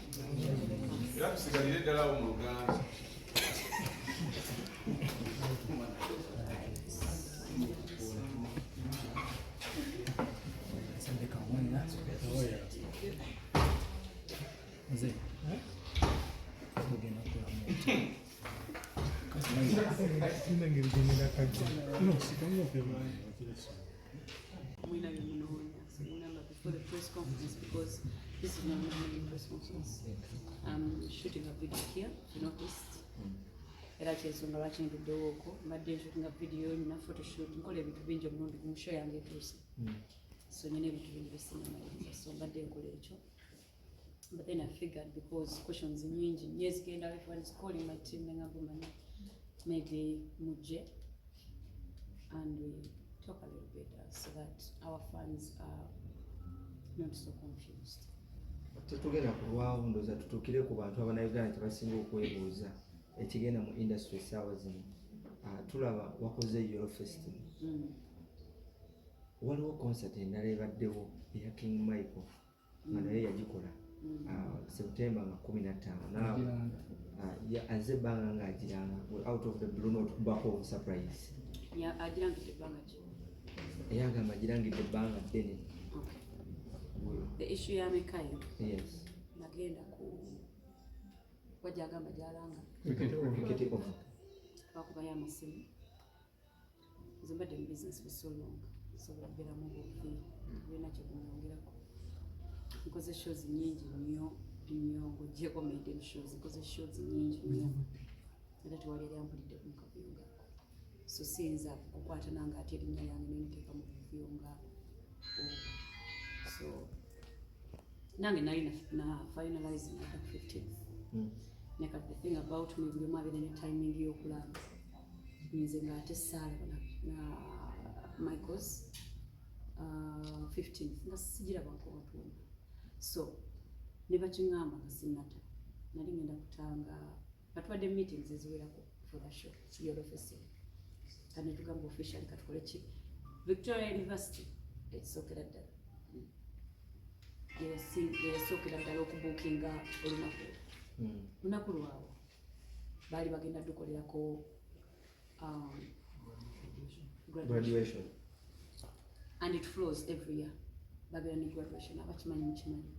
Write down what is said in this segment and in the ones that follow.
Era tusigalire ddala awo mu Luganda. Mwina byemunoonya. So remember before the press conference, because this is not normally press conference. I'm shooting a video here, if you noticed. Era kyensonga lwaki nduddewo okwo, mbadde nshootinga video, nina photoshoot, nkola ebintu bingi omulundi gumu, show yange etuuse. So nina ebintu bingi byesinamaliriza, so mbadde nkola ekyo. But then I figured, because questions nyingi nnyo ezigenda, everyone is calling my team, nengamba manyi maybe mujje and we talk a little bit so that our fans are not so confused. Tetugenda kulwawo, ndowooza tutuukire ku bantu Abannayuganda kyebasinga okwebuuza ekigenda mu industry essaawa zino. Ah, tulaba wakoze Yolo Festival. Waliwo concert endala ebaddewo eya King Michael nga naye yagikola September nga 15. Naawe azze ebbanga ng'agiranga, out of the blue n'otukubako surprise. Agirangidde ebbanga ki? Eyagamba agirangidde ebbanga ddene. Okay. The issue ya Mikayo, nagenda ku wajagamba gyalanga. Cricket Oval. Twakubayo amasimu. Nze mbadde mu business for so long, nsobola kubeeramu buvi bulina kyekunyongerako. Nkoze shows nyingi nnyo nnyo, ng'ogyeko maiden shows, nkoze shows nyingi nnyo era tewali yali ampulidde mu kavuyo ngaako, so siyinza kukwata nange ate erinnya lyange neniteeka mu buvuyo nga obwo. So nange nali na finalizing at the 15th. Naye kati the thing about me, buli omu abeera ne timing y'okulanga. Nze ng'ate saalaba na Michaels 15th nga sigiraba nkowantu wonna, so ne bakiŋŋamba nga sinnata. Nali ngenda kutanga nga tubadde meetings eziwerako for the show, Yolo Festival. Kati ne tugamba officially katukole ki? Victoria University ekisookera ddala. Yeyasookera ddala okubuukinga olunaku olwo. Lunaku lwabwe baali bagenda dukolerako graduation. Graduation. And it flows every year, babeera ne graduation, abakimanyi mukimanyi.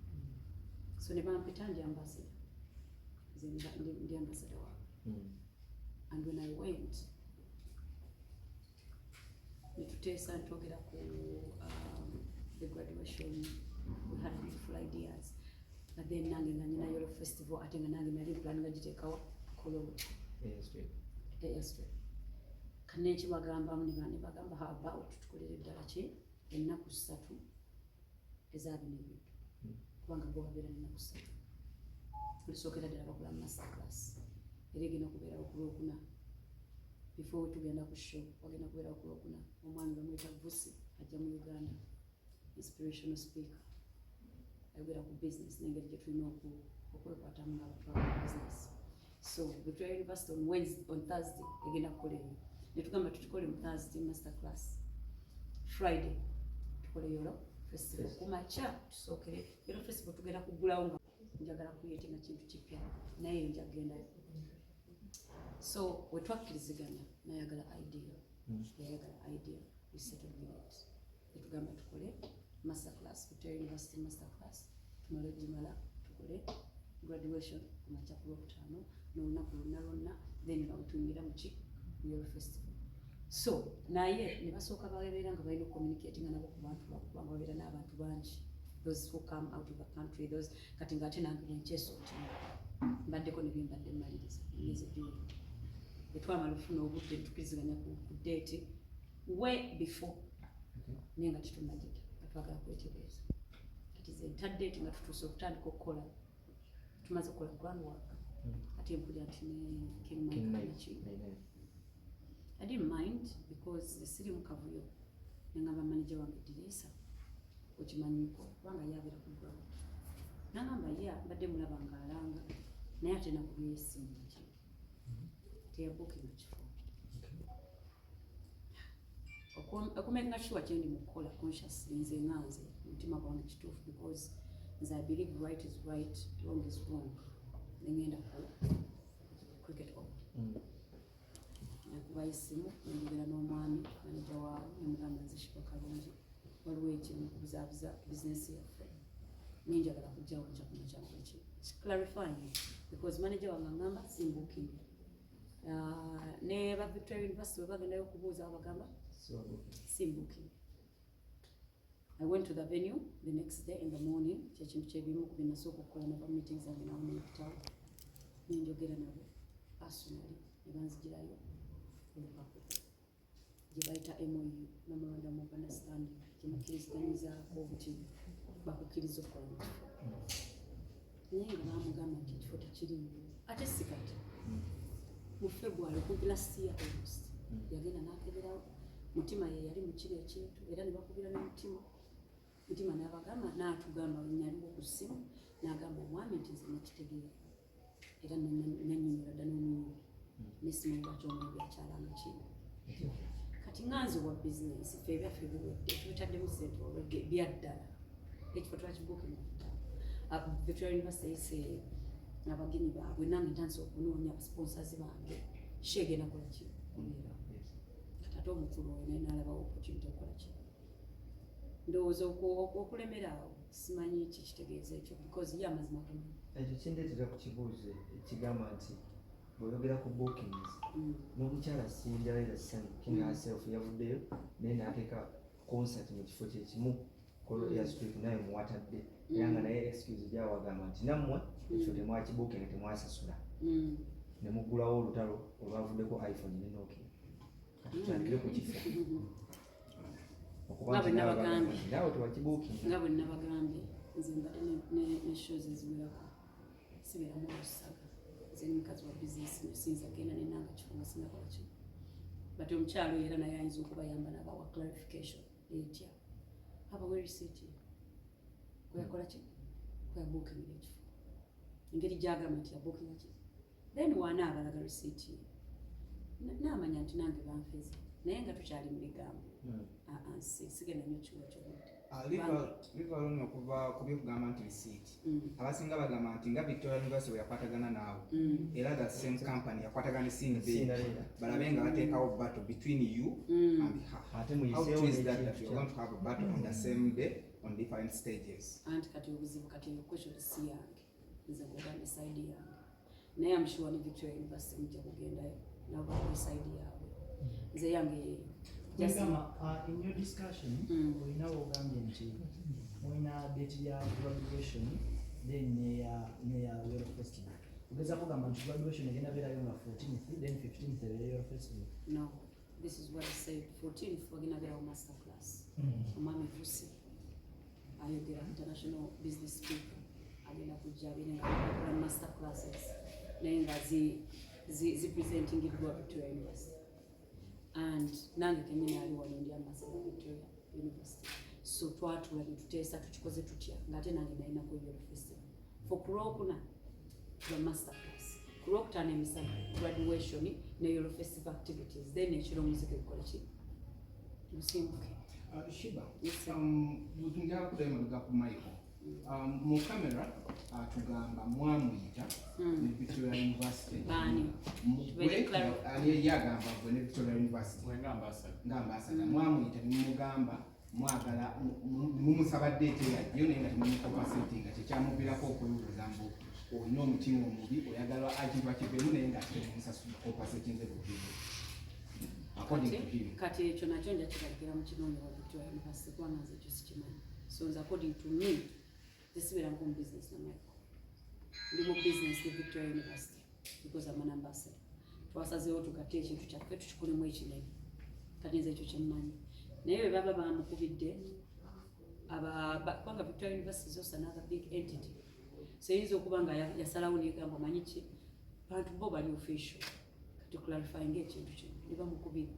So ne bampita, ndi ambassador. Nze ndi ambassador waabwe. And when I went, netuteesa, ntwogera ku the graduation. We had beautiful ideas, but then nange nga nyina Yolo Festival, ate nga nange nali plan nga giteekawo Kololo. Airstrip. Airstrip. Kanekibagambamu ne bagamba, "How about tukolere ddala ki ennaku 3 eza bino ebintu?" Kubanga bo babeera n'ennaku 3. Olusookera ddala bakola master class, era egenda kubeerawo ku Lwokuna. Before tugenda ku show, wagenda kubeerawo ku Lwokuna omwami bamuyita Vusi, ajja mu Uganda, inspirational speaker, ayogera ku business n'engeri gye tulina okwekwatamu ng'abantu abakola business. So Victoria University on Wednesday, on Thursday egenda kukola eyo. Ne tugamba tutukole mu Thursday master class, Friday tukole Yolo Festival ku makya. Tusookere Yolo Festival, tugenda kuggulawo nga njagala creatinga kintu kipya, naye nja kugendayo. So we twakkiriziganya, nayagala idea, yayagala idea, we settled with it. Netugamba tukole master class, Victoria University master class, tumale gimala tukole graduation ku makya ku Lwokutaano n'olunaku lwonna lwonna, then nga wetuyingira muki Yolo Festival. So naye ne basooka babeera nga balina okucommunicatinga nabo ku bantu baabwe, kubanga babeera n'abantu bangi, those who come out of the country, those. Kati ngaate nange bwenkyesortinga, mbaddeko ne byembadde mmaliriza emyezi egiwedde. Bwe twamala okufuna obudde, tukiriziganya ku date way before, naye nga tetunnagita, nga twagala kwetereeza. Kati ze ntadde eti nga tutuuse okutandika okukola, tumaze okukola groundwork. Ate mpulira nti ne King King Mike Mike. naki. Amen. I didn't mind because siri mu kavuyo. Nengamba manager wange, "Dirisa okimanyiko?" kubanga yabeera ku ground. Nagamba, "Ya, mbadde mulaba ng'alanga," naye ate nakubyeyo essimu naki teyabuukinga kifo. Okumakinga sure kyendi mu kukola consciously, nze nga nze omutima gwange kituufu, because Nze I believe right is right, wrong is wrong. Nengenda ku Cricket Oval. Nakubayo essimu, nenjogera n'omwami manager waabwe, nemugamba, "Nze Sheebah Kalungi, waliwo ekimu kubuzaabuza bizinesi yaffe, ninjagala kujjawo nja kumakyangu ki clarifying, because manager wange angamba simbooking." Ne ba Victoria University bwe bagendayo okubuuza, bagamba simbooking. I went to the venue the next day in the morning. Kyekintu kyebimu ku byenasooka okukola, nava mu meeting zange nawo nempitawo, nenjogera nabo personally, ne banzigirayo olupapula gye bayita MOU, memorandum of understanding, gyemukkirizganyizaako obuti bakukkiriza okukola mu kifo, naye nga bamugamba nti ekifo tekiriiwo. Ate si kati, mu February, okumpi last year August, yagenda n'akeberawo. Mutima ye yali mu kino ekintu, era ne bakubira n'omutima. Mutima n'abagamba, n'atugamba, naliwo ku ssimu, n'agamba omwami nti nze nakitegeera, era nannyonnyola dda n'omuyimbi, nesimanyi lwaki omuyimbi akyalanga kino. Kati nganze wa bizinesi, ffe ebyaffe biwedde, tubitaddemu sente olwedde byaddala. Ekifo twakibookinga dda. Victoria University eyise abagenyi baabwe, nange ntandise okunoonya sponsors bange. Show egenda kola ki? Kubeerawo. Kati ate omukulu oyo naye nalabawo opportunity okukola ki? Ndowooza okulemera awo, simanyi kikitegeeza ekyo, because ye amazima gamanyi. Ekyo kindeetera ku kibuuzo ekigamba nti bw'oyogera ku bookings, n'omukyala Cinderella Sanyu King herself yavuddeyo naye n'ateeka concert mu kifo kyekimu, Kololo Airstrip, naye muwatadde, era nga naye excuse gyawagamba nti nammwe ekifo temwakibookinga, temwasasula, ne muggulawo olutalo olwavuddeko iPhone ne Nokia. Kati tutandikire ku kifo, okuba Nga nti bwe naawe nabagambye. bagamba nti naawe tewakibookinga. Nga bwe nabagambye, nze mbadde ne shows eziwerako, sibeeramu olusaga. Nze ni mukazi wa bizinesi, siyinza genda nenanga kifo nga sinakola ki. But omukyalo oyo era naye ayinza okubayamba nabawa clarification etya, abawe receipt kweyakola ki, kweyabookingira ekifo, engeri gyagamba nti yabookinga ki. Then waana abalaga receipt ye, naamanya nti nange banfeze, naye nga tukyali mu bigambo. Ah, sigenda nnyo kiwa kyobudde. Leave alone okuva ku byokugamba nti receipt. Abasinga bagamba nti nga Victoria University bwe yakwatagana naawe, era the same company yakwatagana ne Cindy, Cinderella. balabe nga bateekawo battle between you and her. Ate How muyiseewo true is that, that n'ekintu you're going to have a battle on the same day on different stages? Anti kati obuzibu, kati eyo question si yange, nze nkugamba side yange, naye am sure ne Victoria University mujja kugendayo nabo bakuwa side yaabwe. Nze yange yeeyo. Ngamba, in your discussion, olina wogambye nti mulina date ya graduation, then neya Yolo Festival. Ogeza kugamba nti graduation egenda beerayo nga 14th, then 15th ebeere Yolo Festival? No, this is what I said. 14th wagenda beerawo master class. Omwami Vusi ayogera, international business speaker, agenda kujja abeere nga akola master classes, naye nga zipresentingiddwa Victoria University, and nange kenyini ali wano ndi ambassador wa Victoria University. So twatula ne tuteesa tukikoze tutya, ng'ate nange nalinako Yolo Festival for ku Lwokuna lwa master class, ku Lwokutaano emisana graduation ne Yolo Festival activities, then ekiro omuziki gukola ki? Gusimbuke. Sheebah, Yes, sir. Njagala kuddayo mabega ku Michael. Mu kamera tugamba mwamuyita ne Victoria University. Baani? Gwe, Tubeere ani ye agamba gwe ne Victoria University Mwenga ambassador. nga ambassador mwamuyita ne mumugamba mwagala mumusaba date yajjo, naye nga temumucompensatinga, kyekyamuviirako okwebuuza mbu olina omutima omubi, oyagala ekintu akiveemu, naye nga temumusacompensatinze buzibu, according to him. Kati ekyo nakyo nja kiragira mu kinoonya wa Victoria University, kubanga nze ekyo sikimanyi. So nze, according to me, nze sibeeranko mu business na Michael. Ndi mu business ne Victoria University because I'm an ambassador. Twasazeewo tugatte ekintu kyaffe tukikolemu ekinene. Kati nze ekyo kyemmanyi, naye bwe baba bamukubidde kubanga Victoria University is also another big entity, so eyinza okuba nga yasalawo negamba, omanyi ki, bantu bo bali official, kati clarifying ekintu kino, ne bamukubira.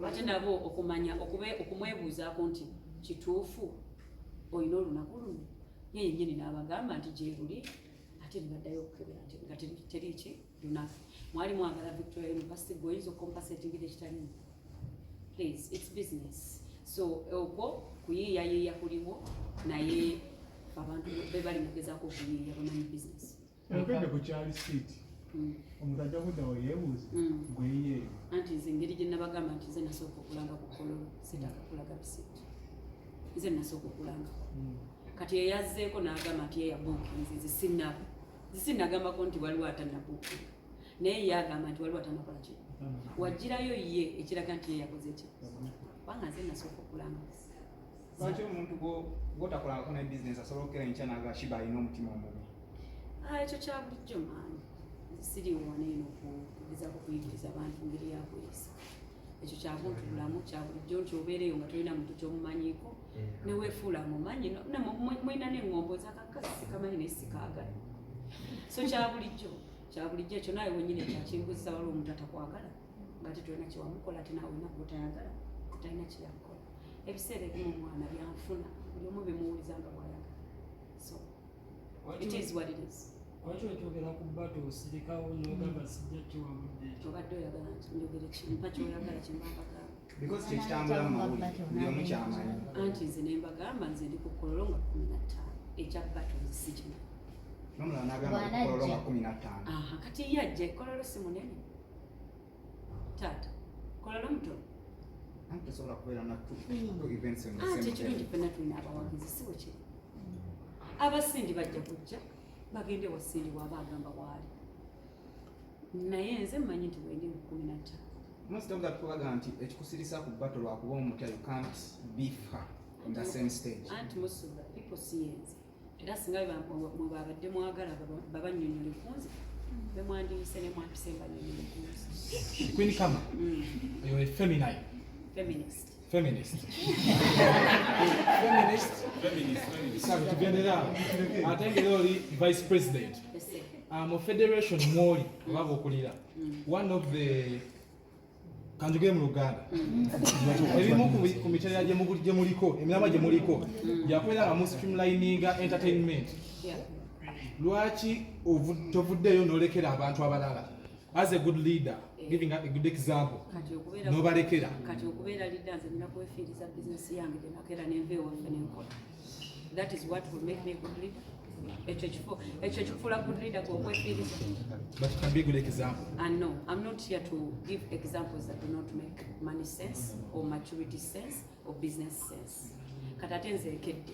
Ate nabo okumanya okumwebuuzaako nti kituufu olina olunaku luno, ye yennyini n'abagamba nti gyeruli, ate ne baddayo okukebera nti nga teri ki lunaku. Mwali mwagala Victoria University, gwe oyinza okucompensatingira ekitalimu? Please, it's business. So okwo kuyiiyayiiya kuliwo, naye Abantu be bali mugezaako okuyiiya bamanyi bizinesi. Oyogedde ku kya receipt. Omuntu ajja kuddawo yeebuuze gweyeeyo. Anti nze engeri gye nabagamba nti nze nasooka okulanga ku Kololo, sitaka kulaga receipt. Nze nasooka okulangako. Kati eyazzeeko n'agamba nti ye yabuukinze, nze sinnaba. Nze sinnagambako nti waliwo atannabuukinga. Naye ye agamba nti waliwo atannakola ki. Wagirayo ye ekiraga nti ye yakoze ki. Kubanga nze nasooka okulanga. Lwaki omuntu gwotakolangako ne bizinesi asobola okukera enkya n'agamba Sheebah alina omutima omubi? Ah, ekyo kya bulijjo maanyi. Siriiwo wano eno okugezaako kuyigiriza abantu ngeri ya kweyisa. Ekyo kya buntu bulamu, kya bulijjo nti obeera eyo nga tolina muntu ky'omumanyiiko, ne weefuula amumanyi, mulina n'eŋŋombo z'akakazi sikamanyi naye sikaagala. So kya bulijjo, kya bulijjo ekyo naawe wennyini ekyakimbuuziza waliwo omuntu atakwagala ng'ate tolina kye wamukola, ate naawe olina gw'otayagala, talina kye yakukola. Ebiseera ebimu omwana byanfuna, buli omu bimuwuliza nga bw'ayagala. So it is what it is. Lwaki okyogera ku battle osirikawo n'ogamba sijja kiwa budde? Obadde oyagala nti njogere ki? Mpa ky'oyagala kye mba mbagamba. Because kye kitambula mu mawulire, buli omu kyamanyi. Anti nze ne mbagamba nze ndi ku Kololo nga 15, ekya battle nze sikimanyi. N'omulala n'agamba ku Kololo nga 15. Aha, kati ye ajja e Kololo si munene. Taata, Kololo mutono. Anti tosobola kubeera na two events in the Anti same ekirungi day. ffenna tulina abawagizi, si bwe kiri. Abasindi bajja kujja bagende wa Cindy bw'aba agamba bw'ali. Naye nze mmanyi nti wendi mu 15. Most of that bagamba nti ekikusirisa ku battle lwakuba omutya, you can't beef her on the same stage. Anti musuba people see nze. Era singa mwe babadde mwagala babannyonnyole ku nze, be mwandiyise ne mwampise mbannyonnyole ku nze. Queen Kama, you're a feminine. Feminist. Feminist. Feminist. Feminist, feminist. Sabe, tugendera awo. Ate ngeri oli vice president. Yes, sir. Mu federation mwoli oba bw'okulira. One of the kanjogere mu Luganda. Ebimu ku mitendera gye muliko, emiramwa gye muliko, gyakubeera nga mu streamlininga entertainment. Lwaki tovuddeyo n'olekera abantu abalala? As a good leader, giving a good example, Kati okubeera n'obalekera. Kati okubeera leader nze nina kwefiiriza business yange gye nakeera nenva ewaffe nenkola. That is what will make me a good leader. Ekyo ekikufuula good leader gwe okwefiiriza. But it can be a good example. And no, I'm not here to give examples that do not make money sense or maturity sense or business sense. Kati ate nze ekedde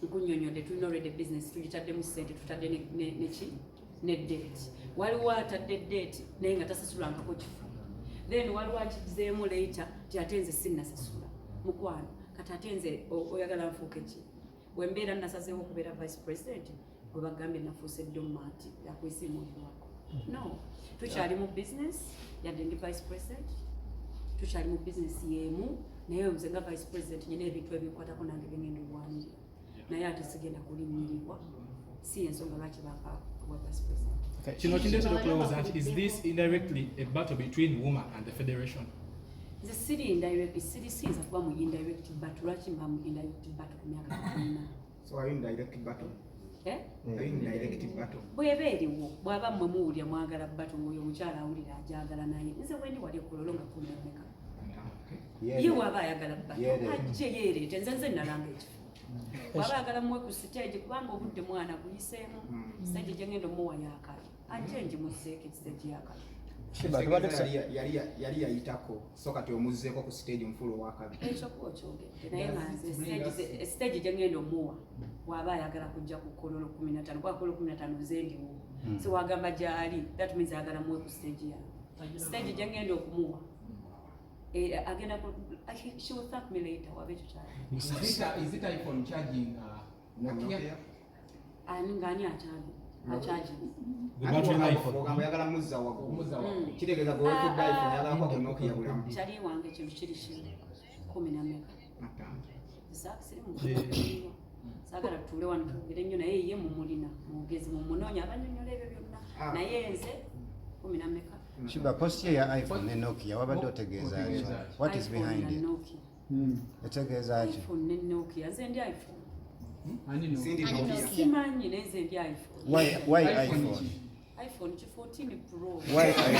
nkunnyonnyodde tulina already business tugitaddemu ssente, tutadde ne ki ne date. Waliwo atadde date naye nga tasasulangako kifo, then waliwo akizeemu later ti ate nze sinnasasula mukwano. Kati ate nze oyagala nfuuke ki? Wembeera nasazeewo okubeera vice president, gwe bagambye nafuuse domaati yakwesiimulirwako. No, tukyali mu business, yadde ndi vice president tukyali mu business y'emu, naye nze nga vice president nyina ebintu ebinkwatako nange bengenda olwanirira, naye ate sigenda kulinnyirirwa, si ensonga lwaki bampa obwa vice president. Okay, kino kindeetera okulowooza nti is this indirectly a battle between UMA and the federation? Nze siri indirect, siri siyinza kuba mu indirect battle. Lwaki mba mu indirect battle ku myaka tetulina? So are you in direct battle? Eh? Are you in direct battle? Bw'eba eriwo, bw'aba mmwe muwulira mwagala battle, ng'oyo omukyala awulira ajagala, naye nze wendi wali ekololo nga 14. Ye bw'aba ayagala battle ajje yeereete. Nze nalanga ekifo. Bw'aba ayagala muwe ku stage, kubanga obudde mwana guyiseemu, stage gye ngenda omuwa yaakabi, ajje ngimuzeeko stage yaakabi. Sheebah, tubadde Yali yayitako, so kati omuzzeeko ku stage omufuula owakabi. Ekyo kuba okyogedde, naye nga nze stage gye ngenda omuwa, bw'aba ayagala kujja ku Kololo 15, kuba Kololo 15 nze ndiwo, so wagamba gyali, that means ayagala muwe ku stage yange, stage gye ngenda okumuwa, agenda she will thank me later waba ekyo kyali. Is it iPhone charging Nokia? Ani ng'ani akyali akyagi? The battery iPhone. Ogamba oyagala muzza waggulu. Omuzza waggulu. Kitegeeza gwe wefudde iPhone oyagala kuba ku Nokia bulamu. Kyali wange ekintu kiri kimu kumi na meka. Ataano. Siri mu saagala tutuule wano twogere nnyo, naye ye mumulina mwogezi, mumunoonya abanyonnyola ebyo byonna. Ah. Naye nze 14. Sheebah, post ye ya iPhone ne Nokia wabadde otegeeza ki? Otegeeza ki? What is iPhone behind na it? Nokia. Etegeeza ki? iPhone ne Nokia, nze ndi iPhone. Ani no? Cindy Ani Nokia. Nokia. Simanyi, naye nze ndi iPhone. Why iPhone iPhone? ki? iPhone ki 14 Pro. Why iPhone?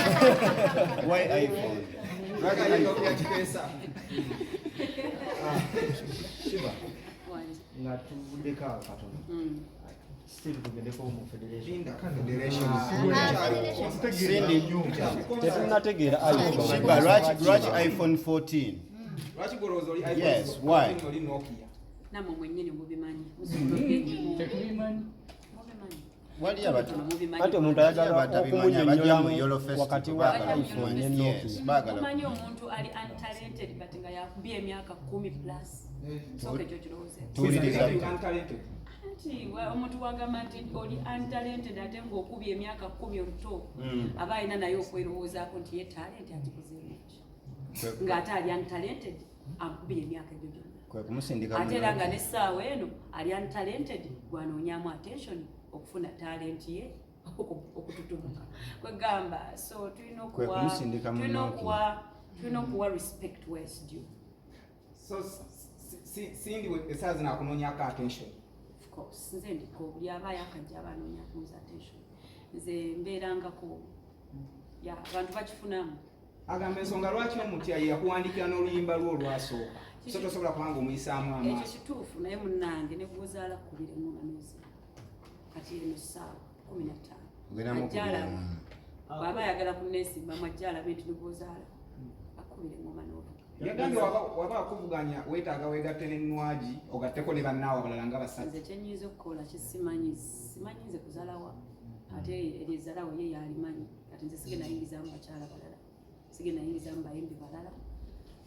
Why iPhone? Lwaki aye Nokia kiteesa? Sheebah, Wange. Nga tuvuddeko awo katono, still tugendeko mu federation. Cindy, Tetunategeera. Shiba, lwaki iPhone 14? Lwaki golowooza oli? Yes, why? Oli Nokia. Nammwe mwennyini mubimanyi. Tetubimanyi. Mubimanyi. Wali abatu Mubimanyi. Ate omuntu ayagala abatabimanyi abajja mu Yolo okumunyonnyola wakati Festival wa baagala iPhone ne kumanya. Yes, Nokia. baagala Omanyi kumanya. omuntu ali untalented but nga yakubye emyaka 10 plus, sooka ekyo kirowooze. Tuwuliriza. Untalented. Anti omuntu wagamba nti oli untalented ate ng'okubye emyaka 10 oluto, aba alina naye okwerowoozaako nti ye talent agikozeemu ki, ng'ate ali untalented akubye emyaka egyo gyonna. Kwe kumusindika mu Ate era nga Nokia. n'essaawa eno ali untalented gwanoonyaamu attention okufuna talent ye okututumuka kwegamba. So tulina Kwe kumusindika mu tulina Nokia. Tulina okuwa respect where it's due. So Cindy essaawa zino akunoonyako attention? Of course, nze ndiko buli aba yakajja aba anoonya kunza attention. Nze mbeerangako ya abantu bakifunamu. Agamba ensonga lwaki omutya, ye yakuwandikira n'oluyimba lwo olwasooka, so tosobola kubanga omuyisaamu Ekyo amaaso. kituufu, naye munnange ne gwozaala kkubira eŋŋoma n'ozina. Kati eno ssaawa 15. Ogenda mu Ajja kubira alabe. eŋŋoma. Bw'aba ayagala kunneesimbamu, ajja alabe nti ne gwozaala akkubira eŋŋoma n'ovuga. Yagambye waba akuvuganya weetaaga weegatte ne Nwagi, ogatteko ne bannaawe abalala nga basatu. Nze kyenyinza okukola kyesimanyi, simanyi nze kuzalawa, ate eryo ezzalawo ye yalimanyi. Kati nze sigenda yingizaamu bakyala balala, sigenda yingizaamu bayimbi balala,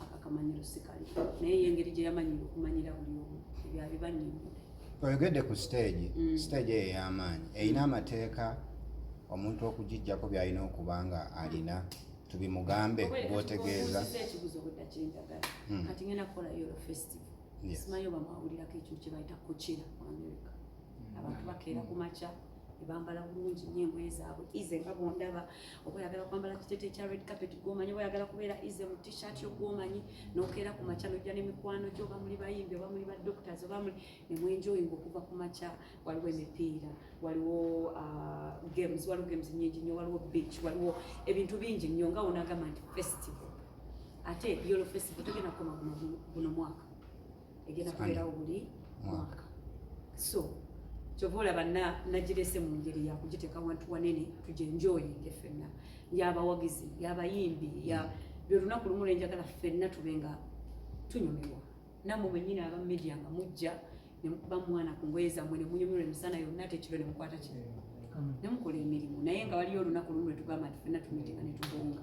akakamanyiro sikali, naye ye engeri gye yamanyira okumanyira buli omu ebyabibannyonnyola. Oyogedde ku stage. Stage eyo ey'amaanyi erina amateeka, omuntu okugijjako byalina okuba nga alina, tubimugambe bw'otegeeza. Obuuziza ekibuzo obwedda kyenjagala. Kati ngenda kukola Yolo Festival. Simanyi oba mwawulirako ekintu kye bayita Coachella mu America. Abantu bakeera ku makya ne bambala bulungi nnyo engoye zaabwe ize nga bondaba, oba oyagala kwambala kiteete ekya red carpet gwomanyi, oba oyagala kubeera ize mu T-shirt yo gwomanyi, nokeera ku makya nojja n'emikwano gyo, oba muli bayimbi, oba muli ba doctors, oba muli ne mwenjoyinga okuva ku makya. Waliwo emipiira, waliwo games, waliwo games nyingi nnyo, waliwo beach, waliwo ebintu bingi nnyo nga wonagamba nti festival. Ate Yolo Festival tegenda kukoma guno mwaka, egenda kubeerawo buli mwaka. So kyova olaba nagirese mu ngeri yakugiteeka wantu wanene tugenjoyinge ffenna, yabawagizi, yabayimbi, ya lwe lunaku lumu lwenjagala ffenna tube nga tunyumirwa. Nammwe mwennyini aba media nga mujja ne mukuba mwana ku ngoye zammwe ne munyumirwa emisana yonna, ate ekiro ne mukwata ki ne mukola emirimu. Naye nga waliyo olunaku lumu lwe tugamba nti ffenna tumitinga ne tubonga.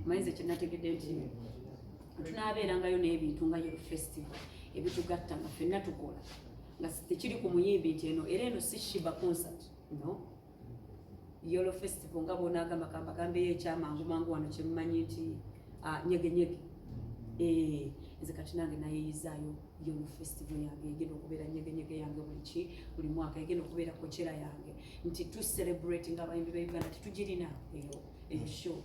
Manyi nze kyenategedde nti tunaabeerangayo n'ebintu nga Yolo Festival ebitugatta nga ffenna tukola, nga tekiri ku muyimbi nti eno era eno si Shiba concert, no. Yolo Festival nga bonaagamba kambagambeyo ekyamangu mangu wano kyemumanyi nti nyegenyege. Nze kati nange nayeyizaayo Yolo Festival yange egenda okubeera nyegenyege yange buli ki buli mwaka, egenda okubeera Coachella yange, nti tu celebrating abayimbi ba Uganda. Tetugirina eyo show.